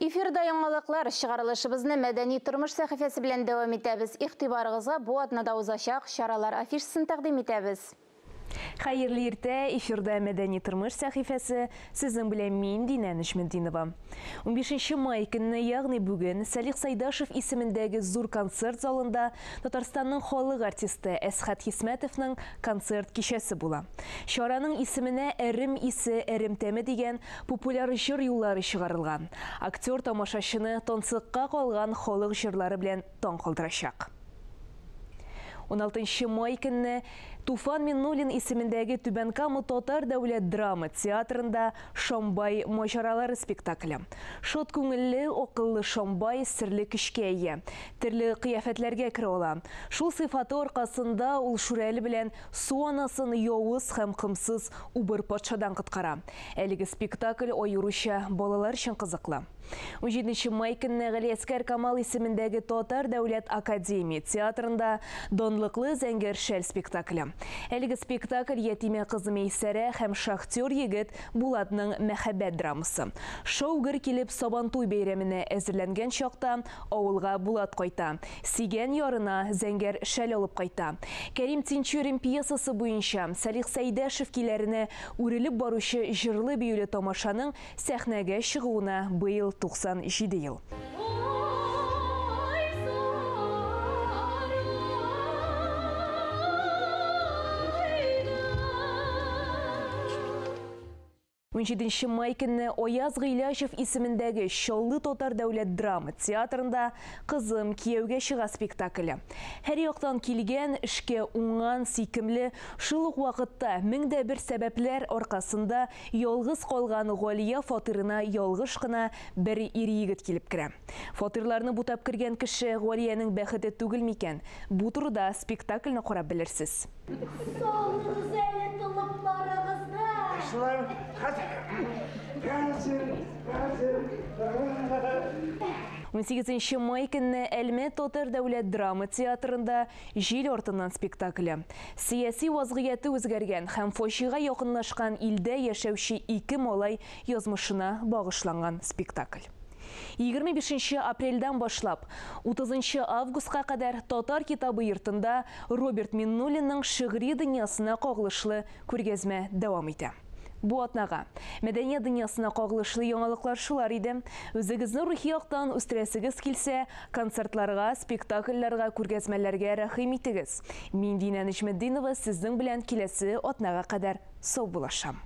Эфирда яңалыклар чыгарылышыбызны мәдәни тормыш сәхифәсе белән дәвам итәбез. Игътибарыгызга бу атнада узачак чаралар афишасын тәкъдим итәбез. Хәерле иртә, эфирда мәдәни тормыш сәхифәсе, сезнең белән мин Динә Нечметдинова. 15 май көнне, ягъни бүген, Салих Сайдашев исемендәге зур концерт залында Татарстанның халык артисты Әсхәт Хисмәтовның концерт кичәсе була. Чараның исеменә Әрем исе, әрем тәме дигән популяр җыр юллары чыгарылган. Актер тамашачыны тансыкка калган халык җырлары белән таң калдырачак. 16 май көнне Туфан Миннуллин исемендәге Түбән Кама татар дәүләт драма театрында Шамбай маҗаралары спектакле. Шат күңелле, акыллы Шамбай серле көчкә ия. Төрле кыяфәтләргә керә ала. Шул сыйфаты аркасында ул Шүрәле белән Су анасын явыз һәм кымсыз Убыр патшадан коткара. Әлеге спектакль аеруча балалар өчен кызыклы. 17 май көнне Галиәсгар Камал исемендәге Татар дәүләт академия театрында Данлыклы зәңгәр шәл спектакле. Әлеге спектакль ятимә кызы Мәйсәрә һәм шахтер егет Булатның мәхәббәт драмасы. Шау-гөр килеп Сабантуй бәйрәменә әзерләнгән чакта авылга Булат кайта. Сөйгән ярына зәңгәр шәл алып кайта. Кәрим Тинчурин пьесасы буенча Салих Сәйдәшев көйләренә үрелеп баручы җырлы-биюле тамашаның Сәхнәгә чыгуына быел 97 ел. 17 май көнне Аяз Гыйләҗев исемендәге Чаллы татар дәүләт драма театрында Кызым кияүгә чыга спектакле. Һәр яктан килгән, эшкә уңган, сөйкемле, шул ук вакытта мең дә бер сәбәпләр аркасында Ялгыз калган Галия фатирына ялгыш кына бер ир-егет килеп керә. Фатирларны бутап кергән кеше Галиянең бәхете түгел микән? Бу турыда спектакльне карап белерсез. Салыгыз әле толыпларыгызны! Шулай, хәзер, хәзер, хәзер. 18 май көнне Әлмәт татар дәүләт драма театрында Җил артыннан спектакле. Сәяси вазгыяте үзгәргән һәм фаҗига якынлашкан илдә яшәүче ике малай язмышына багышланган спектакль. 25 апрельдән башлап, 30 августка кадәр Татар китабы йортында Роберт Миннуллинның шигъри дөньясына кагылышлы күргәзмә дәвам итә. Бу атнага мәдәният дөньясына кагылышлы яңалыклар шулар иде. Үзегезне рухи яктан үстерәсегез килсә, концертларга, спектакльләргә, күргәзмәләргә рәхим итегез. Мин Динә Нечметдинова сезнең белән киләсе атнага кадәр саубуллашам.